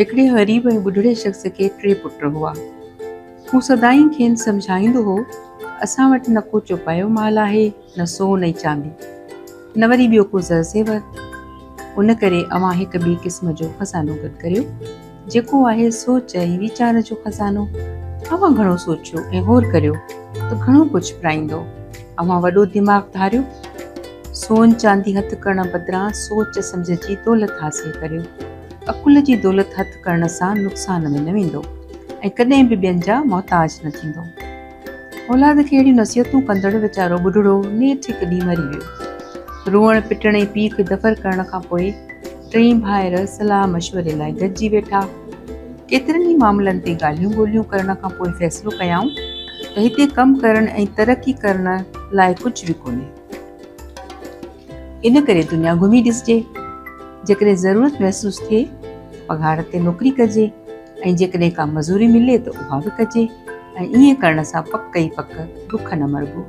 هڪڙي غريب ۽ ٻڍڙي شخص کي ٽي پٽ هئا. هو سدائين کين سمجهائيندو هو ته اسان وٽ نه ڪو چوپايو مال آهي، نه سون ۽ چاندي، نه وري ٻيو ڪو زر زيور. ان ڪري اوهان هڪ ٻئي قسم جو خزانو گڏ ڪريو، جيڪو آهي سوچ ۽ ويچار جو خزانو. اوهان گهڻو سوچيو ۽ غور ڪريو ته گهڻو ڪجهه پرائيندؤ. اوهان وڏو دماغ ڌاريو. سون چاندي هٿ ڪرڻ بدران سوچ سمجهه جي دولت حاصل ڪريو. عقل جي دولت هٿ ڪرڻ سان نقصان ۾ نه ويندو ۽ ڪڏهن به ٻين جا محتاج نه ٿيندو. اولاد کي اهڙيون نصيحتون ڪندڙ ويچارو ٻڍڙو نيٺ هڪ ڏينهن مري ويو. روئڻ پٽڻ ۽ پيء کي دفن ڪرڻ کان پوء ٽئي ڀائر صلاح مشوري لاء گڏجي ويٺا. ڪيترن ئي معاملن تي ڳالهيون ٻولهيون ڪرڻ کان پوء فيصلو ڪيائون ته هتي ڪم ڪرڻ ۽ ترقي ڪرڻ لاء ڪجهه به ڪونهي. ان ڪري دنيا گهمي ڏسجي. جيڪڏهن ضرورت محسوس ٿئي ته پگهار تي نوڪري ڪجي ۽ جيڪڏهن ڪا مزوري ملي ته اها به ڪجي ۽ ائين ڪرڻ سان پڪ ئي پڪ بک نه مربو.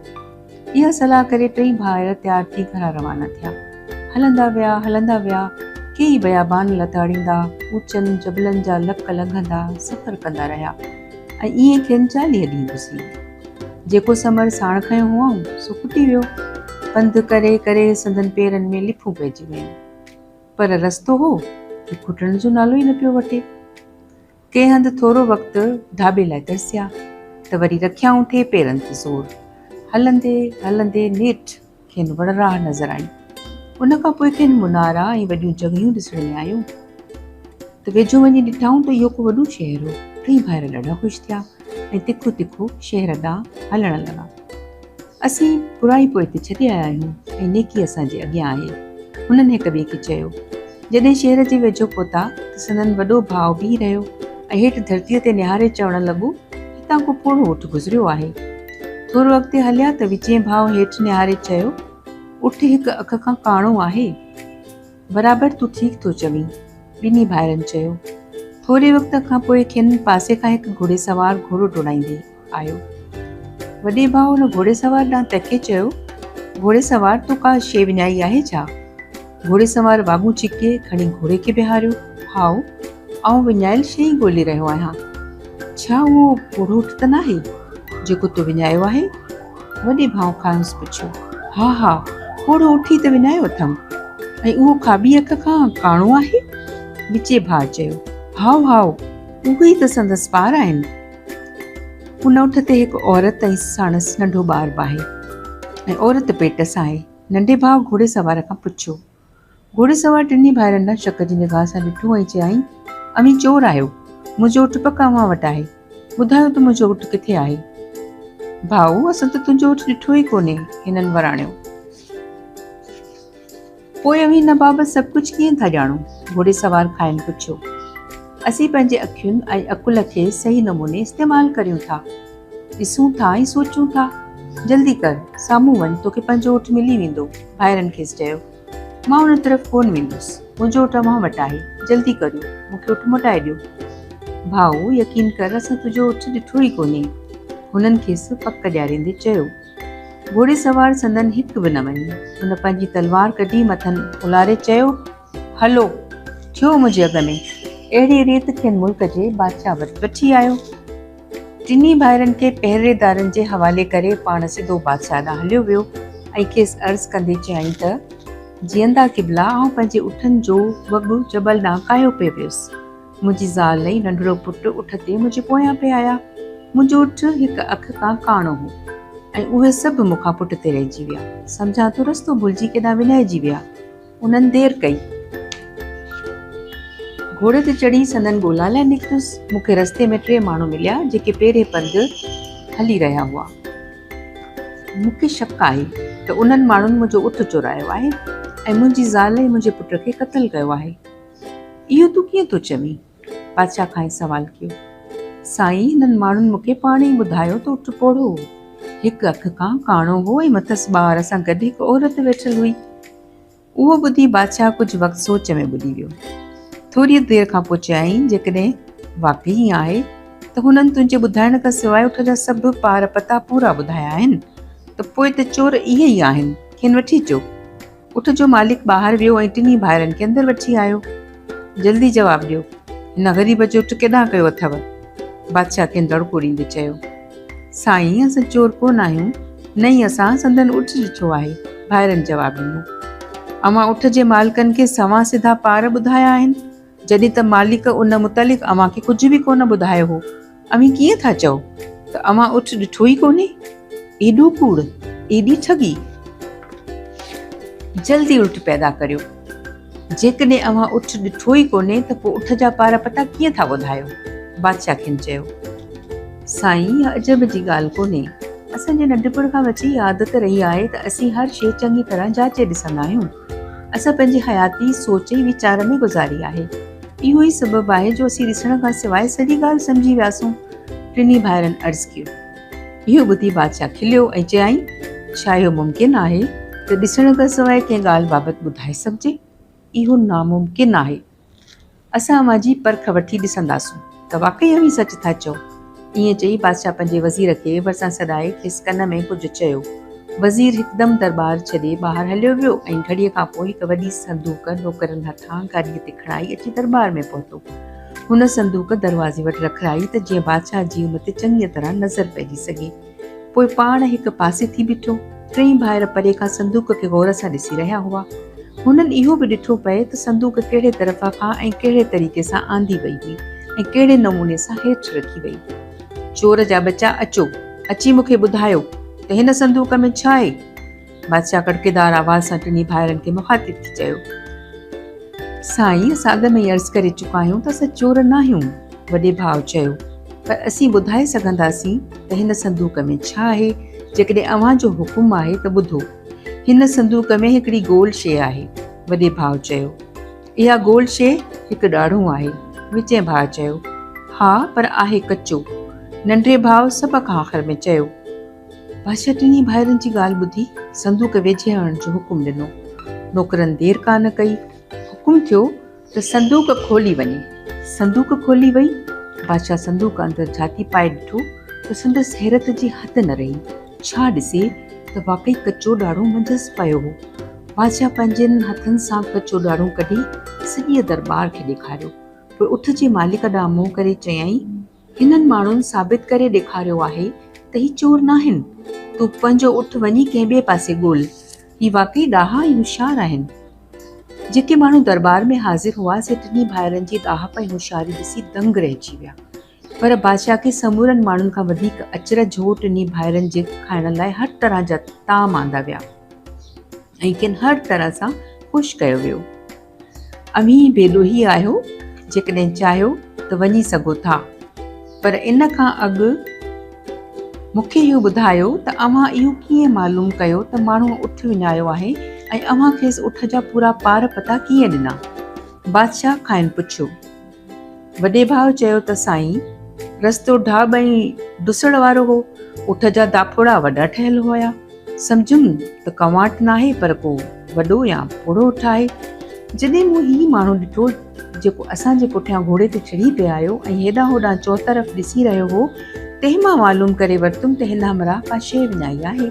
اها صلاح ڪري ٽئي ڀائر تيار ٿي گهران روانا ٿيا. هلندا ويا، هلندا ويا، ڪيئي بيابان لتاڙيندا، اوچن جبلن جا لڪ لنگهندا سفر ڪندا رهيا ۽ ائين کين 40 ڏينهن گذري ويا. جيڪو ثمر ساڻ کنيو هئائون، سو کٽي ويو. پنڌ ڪري ڪري سندن پيرن ۾ لڦون پئجي ويون. پر رستو هو جو کٽڻ جو نالو ئي نه پيو وٺي. ڪنهن هنڌ ٿورو وقت ڍاٻي لاء ترسيا ته وري رکيائون ٿي پيرن تي زور. هلندي هلندي نيٺ کين وڻراهه نظر آئي. ان کان پوء کين منارا ۽ وڏيون جڳهيون ڏسڻ ۾ آيون ته ويجهو وڃي ڏٺائون ته اهو ڪو وڏو شهر هو. ٽئي ڀائر ڏاڍا خوش ٿيا ۽ تکو تکو شهر ڏانهن هلڻ لڳا. اسين برائي پوئتي ڇڏي آيا آهيون ۽ نيڪي اسان جي اڳيان آهي. هنن هڪ ٻئي کي چيو. جڏهن شهر جي ويجهو پهتا ته سندن وڏو ڀاء بيهي رهيو ۽ هيٺ ڌرتيء تي نهاري چوڻ لڳو، هتان ڪو پوڙهو اٺ گذريو آهي. ٿورو اڳتي هليا ته وچين ڀاء هيٺ نهاري چيو، اٺ هڪ اک کان ڪاڻو آهي. برابر تون ٺيڪ ٿو چوين. ٻنهي ڀائرن چيو. ٿوري وقت کان پوء کين پاسي کان هڪ گهوڙيسوار گهوڙو ڊوڙائيندي. آيو. وڏي ڀاء ان گهوڙيسوار ڏانهن تڪي چيو، گهوڙيسوار تو ڪا شيء وڃائي آهي ڇا؟ گهوڙيسوار واڳون ڇڪي کڻي گهوڙي کي بيهاريو، هائو، آئون وڃايل شيء ئي ڳولي رهيو آهيان. ڇا اهو پوڙهو اٺ ته ناهي، جيڪو تو وڃايو آهي؟ وڏي ڀاء کانئس پڇيو. ها ها، پوڙهو اٺ ئي ته وڃايو اٿم. ۽ اهو کاٻي اک کان ڪاڻو آهي؟ وچين ڀاء چيو. هائو هائو، اهي ئي ته سندس پار آهن. ان اٺ تي هڪ عورت ۽ ساڻس ننڍو ٻار به آهي ۽ عورت پيٽ سان آهي. ننڍي ڀاء گهوڙي سوار کان پڇيو. گهوڙي سوار ٽنهي ڀائرن ڏانهن شڪ جي نگاهه سان ڏٺو ۽ چيائين، اوهين چور آهيو. منهنجو اٺ پڪ اوهان وٽ آهي. ٻڌايو ته منهنجو اٺ ڪٿي آهي؟ ڀائو، اسان ته تنهنجو اٺ ڏٺو ئي ڪونهي. هنن وراڻيو. پوء اوهين ان بابت سڀ ڪجهه ڪيئن ٿا ڄاڻو؟ گهوڙي سوار کانئن پڇيو. اسين پنهنجي اکين ۽ عقل کي صحيح نموني استعمال ڪريون ٿا. ڏسون ٿا ۽ سوچون ٿا. جلدي ڪر، سامهون وڃ، توکي پنهنجو اٺ ملي ويندو. ڀائرن کيس چيو. مان ان طرف ڪونه ويندس. منهنجو اٺ اوهان وٽ آهي. جلدي ڪريو، مون کي اٺ موٽائي ڏيو. ڀائو، يقين ڪر، اسان تنهنجو اٺ ڏٺو ئي ڪونهي. هنن کيس پڪ ڏياريندي چيو. گهوڙي سوار سندن هڪ به نه مڃي. هن پنهنجي تلوار ڪڍي مٿن الاري چيو، هلو، ٿيو منهنجي اڳ ۾. اهڙيء ريت کين ملڪ جي بادشاهه وٽ وٺي آيو. ٽنهي ڀائرن کي پهريدارن جي حوالي ڪري پاڻ سڌو بادشاهه ڏانهن هليو ويو ۽ کيس عرض ڪندي چيائين ته، جيئندا قبلا، آئون پنهنجي اٺن جو وڳ جبل ڏانهن ڪاهيو پئي ويس. منهنجي زال ۽ ننڍڙو پٽ اٺ تي منهنجي پويان پئي آيا. منهنجو اٺ هڪ اک کان ڪاڻو هو ۽ اهي سڀ مون کان پٺ تي رهجي ويا. سمجهان ٿو رستو ڀلجي ڪيڏانهن وڃائجي ويا. انهن دير ڪئي. گهوڙي تي چڙهي سندن ڳولا لاء نڪتس. مون کي رستي ۾ ٽي ماڻهو مليا، جيڪي پيرين پنڌ هلي رهيا هئا. مون کي شڪ آهي ته انهن ماڻهن منهنجو اٺ چورايو آهي ۽ منهنجي زال ۽ منهنجي پٽ کي قتل ڪيو آهي. اهو تون ڪيئن ٿو چوين؟ بادشاهه کانئس سوال ڪيو. سائين، هنن ماڻهن مون کي پاڻ ئي ٻڌايو ته اٺ پوڙهو هو. هڪ اک کان ڪاڻو هو ۽ مٿس ٻار سان گڏ هڪ عورت ويٺل هئي. اهو ٻڌي بادشاهه ڪجهه وقت سوچ ۾ ٻڏي ويو. ٿوريء دير کان پوء چيائين، جيڪڏهن واقعي ائين آهي ته هنن تنهنجي ٻڌائڻ کان سواء اٺ جا سڀ پار پتا پورا ٻڌايا آهن ته پوء ته چور اهي ئي آهن، کين وٺي اچو. اٺ جو مالڪ ٻاهر ويو ۽ ٽنهي ڀائرن کي اندر وٺي آيو. جلدي جواب ڏيو. هن غريب جو اٺ ڪيڏانهن ڪيو اٿو؟ بادشاهه کين دڙڪو ڏيندي چيو. سائين، اسان چور ڪونه آهيون، نه ئي اسان سندن اٺ ڏٺو آهي. ڀائرن جواب ڏنو. اوهان اٺ جي مالڪن کي سنوان سڌا پار ٻڌايا آهن، جڏهن ته مالڪ ان متعلق اوهان کي ڪجهه به ڪونه ٻڌايو هو. اوهين ڪيئن ٿا چئو ته اوهان اٺ ڏٺو ئي ڪونهي؟ ايڏو ڪوڙ، ايڏي ٺڳي! جلدي اٺ پيدا ڪريو. جيڪڏهن اوهان اٺ ڏٺو ئي ڪونهي ته پوء اٺ جا پار پتا ڪيئن ٿا ٻڌايو؟ بادشاهه کين چيو. سائين، اها عجب جي ڳالهه ڪونهي. اسان جي ننڍپڻ کان وٺي اها عادت رهي آهي ته اسين هر شيء چڱي طرح جاچي ڏسندا آهيون. اسان پنهنجي حياتي سوچ ۽ ويچار ۾ گذاري آهي. اهو ئي سبب آهي جو اسين ڏسڻ کان سواء سڄي ڳالهه سمجهي وياسون. ٽنهي ڀائرن عرض ڪيو. اهو ٻڌي بادشاهه کليو ۽ چيائين، ڇا اهو ممڪن آهي ته ڏسڻ کان سواء ڪنهن ڳالهه بابت ٻڌائي سگهجي؟ اهو ناممڪن آهي. اسان اوهان جي پرک وٺي ڏسنداسون ته واقعي اوهين سچ ٿا چئو. ائين چئي بادشاهه پنهنجي وزير کي ڀرسان سڏائي کيس ڪن ۾ ڪجهه چيو. وزير هڪدم درٻار ڇڏي ٻاهر هليو ويو ۽ گهڙيء کان پوء هڪ وڏي صندوق نوڪرن هٿان گاڏيء تي کڻائي اچي درٻار ۾ پهتو. هن صندوق دروازي وٽ رکرائي ته جيئن بادشاهه جي ان تي چڱيء طرح نظر پئجي سگهي. پوء پاڻ هڪ پاسي ٿي بيٺو. ٽيئي ڀائر پري کان صندوق کي غور سان ڏسي رهيا هئا. هنن اهو به ڏٺو پئي ته صندوق ڪهڙي طرف کان ۽ ڪهڙي طريقي سان آندي وئي هئي ۽ ڪهڙي نموني سان هيٺ رکي وئي. چور جا ٻچا اچو، اچي مون کي ٻڌايو ته هن صندوق ۾ ڇا آهي؟ بادشاهه ڪڙڪيدار آواز سان ٽنهي ڀائرن کي مخاطب ٿي چيو. سائين، اسان اڳ ۾ ئي عرض ڪري چڪا آهيون ته اسان چور ناهيون. وڏي ڀاء چيو، پر اسين ٻڌائي سگهنداسين ته هن صندوق ۾ ڇا آهي، جيڪڏهن اوهان جو حڪم آهي ته ٻڌو. هن صندوق ۾ هڪڙي گول شيء آهي. وڏي ڀاء چيو. اها گول شيء هڪ ڏاڙهون آهي. وچين ڀاء چيو. ها، پر آهي ڪچو. ننڍي ڀاء سڀ کان آخر ۾ چيو. بادشاهه ٽنهي ڀائرن جي ڳالهه ٻڌي صندوق ويجهي آڻڻ جو حڪم ڏنو. نوڪرن دير ڪانه ڪئي. حڪم ٿيو ته صندوق کولي وڃي. صندوق کولي وئي. بادشاهه صندوق اندر جهاتي پائي ڏٺو ته سندس حيرت جي حد نه رهي. ڇا ڏسي ته واقعي ڪچو ڏاڙهون منجهس پيو هو. بادشاهه پنهنجن هٿن سان ڪچو ڏاڙهون ڪڍي سڄيء درٻار کي ڏيکاريو. پوء اٺ جي مالڪ ڏانهن منهن ڪري چيائين، هنن ماڻهن ثابت ڪري ڏيکاريو آهي ته هي چور ناهن. تون پنهنجو اٺ وڃي ڪنهن ٻئي پاسي ڳول. هي واقعي ڏاها ۽ هوشيار آهن. جيڪي ماڻهو درٻار ۾ حاضر هئا، سي ٽنهي ڀائرن جي ڏاهپ ۽ هوشياري ڏسي دنگ رهجي ويا. پر بادشاهه کي سمورن ماڻهن کان وڌيڪ اچرج هو. ٽنهي ڀائرن جي کائڻ لاء هر طرح جا طعام آندا ويا ۽ کين هر طرح سان خوش ڪيو ويو. اوهين بي ڏوهي آهيو، جيڪڏهن چاهيو ته وڃي سگهو ٿا، پر ان کان اڳ مون کي اهو ٻڌايو ته اوهان اهو ڪيئن معلوم ڪيو ته ماڻهوء اٺ وڃايو آهي ۽ اوهان کيس اٺ جا پورا پار پتا ڪيئن ڏنا؟ بادشاهه کانئن پڇيو. وڏي ڀاء چيو ته سائين، رستو ڍاٻ ۽ ڊسڙ وارو هو، اٺ جا داڦوڙا وڏا ٺهيل هيا. سمجهيم ته ڪنواٽ ناهي پر ڪو وڏو يا پوڙهو اٺ آهي. جڏهن مون هي ماڻهو ڏٺو جيڪو اسان جي پٺيان گهوڙي تي چڙهي پئي آيو ۽ هيڏانهن هوڏانهن چؤطرف ڏسي رهيو هو، تنهن مان معلوم ڪري ورتم ته هن همراهه ڪا شيء وڃائي آهي.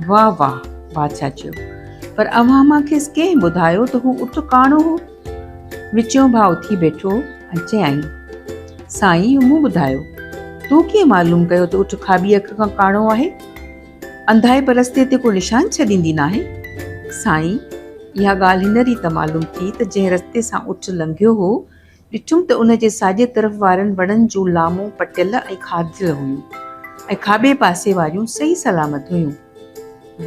واهه واهه! بادشاهه چيو. پر اوهان مان کيس ڪنهن ٻڌايو ته هو اٺ ڪاڻو هو؟ وچيون ڀاء اٿي بيٺو ۽ چيائين، سائين اهو مون ٻڌايو. تو ڪيئن معلوم ڪيو ته اٺ کاٻي اک کان ڪاڻو آهي؟ انڌائپ رستي تي ڪو نشان ڇڏيندي ناهي. سائين، اها ڳالهه هن ريت معلوم ٿي ته جنهن رستي سان اٺ لنگهيو هو، ڏٺم ته ان جي ساڄي طرف وارن وڻن جون لامون پٽيل ۽ کاڌل هيون ۽ کاٻي پاسي واريون صحيح سلامت هيون.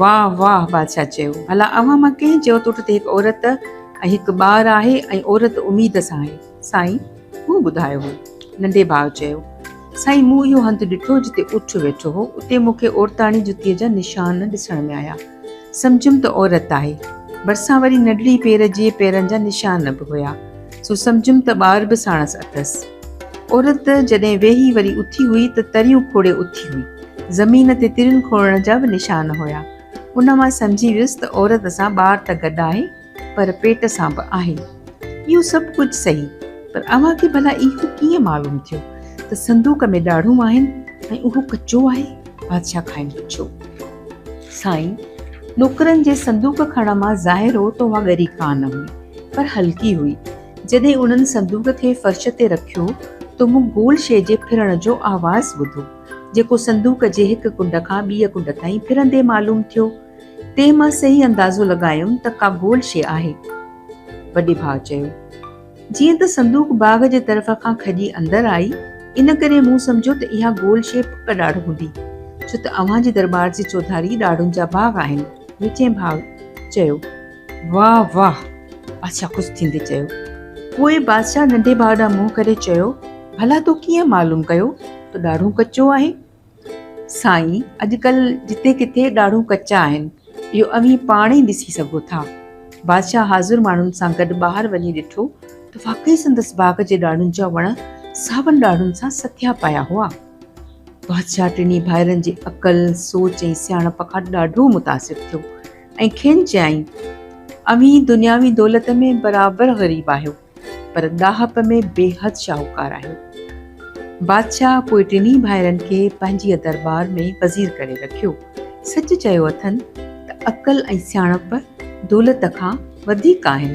واهه واهه! بادشاهه چيو، ڀلا اوهان مان ڪنهن چيو ته اٺ تي هڪ عورت ۽ هڪ ٻار آهي ۽ عورت اميد سان آهي؟ سائين، مون ٻڌايو هو. ننڍي ڀاء چيو، سائين، مون اهو هنڌ ڏٺو جتي اٺ ويٺو هو، اتي مون کي عورتاڻي جتيء جا نشان ڏسڻ ۾ آيا. سمجهيم ته عورت آهي. ڀرسان وري ننڍڙي پير جي پيرن جا نشان به هيا، سو سمجهيم ته ٻار به ساڻس اٿس. عورت جڏهن ويهي وري اٿي هئي ته تريون کوڙي اٿي هئي. زمين تي ترين کوڙڻ جا به نشان هيا. ان مان سمجهي ويس ته عورت سان ٻار ته گڏ آهي. پر پيٽ سان به آهي. اهو سڀ ڪجهه صحيح، پر اوهان کي ڀلا اهو ڪيئن معلوم ٿيو ته صندوق ۾ ڏاڙهون آهن ۽ اهو ڪچو آهي؟ بادشاهه کانئن پڇيو. سائين، نوڪرن جي صندوق کڻڻ مان ظاهر هو ته اها ڳري ڪانه هئي، پر هلڪي هئي. جڏهن انهن صندوق کي فرش تي رکيو ته مون گول شيء جي ڦرڻ جو آواز ٻڌو، جيڪو صندوق جي هڪ ڪنڊ کان ٻيء ڪنڊ تائين ڦرندي معلوم ٿيو. تنهن مان صحيح اندازو لڳايم ته ڪا گول شيء آهي. وڏي ڀاء چيو. جيئن ته صندوق باغ جي طرف کان کڄي اندر آئي، ان ڪري مون سمجهيو ته اها گول شيء پڪ ڏاڙهه هوندي، ڇو ته اوهان جي درٻار جي چوڌاري ڏاڙهن جا باغ آهن. وچين ڀاء چيو. واهه واهه! بادشاهه خوش ٿيندي چيو. پوء بادشاهه ننڍي ڀاء ڏانهن منهن ڪري چيو، ڀلا تو ڪيئن معلوم ڪيو ته ڏاڙهون ڪچو آهي؟ سائين، اڄڪلهه جتي ڪٿي ڏاڙهون ڪچا آهن، اهو اوهين پاڻ ئي ڏسي سگهو ٿا. بادشاهه حاضر ماڻهن سان گڏ ٻاهر وڃي ڏٺو ته واقعي سندس باغ جي ڏاڙهن جا وڻ ساون ڏاڙهن سان سٿيا پيا هئا. بادشاهه ٽنهي ڀائرن جي عقل، سوچ ۽ سياڻپ کان ڏاڍو متاثر ٿيو ۽ کين چيائين، اوهين دنياوي دولت ۾ برابر غريب آهيو. پر ڏاهپ ۾ بيحد شاهوڪار آهيو. بادشاهه پوء ٽنهي ڀائرن کي پنهنجيء درٻار ۾ وزير ڪري رکيو. سچ چيو اٿن ته عقل ۽ سياڻپ دولت کان وڌيڪ آهن.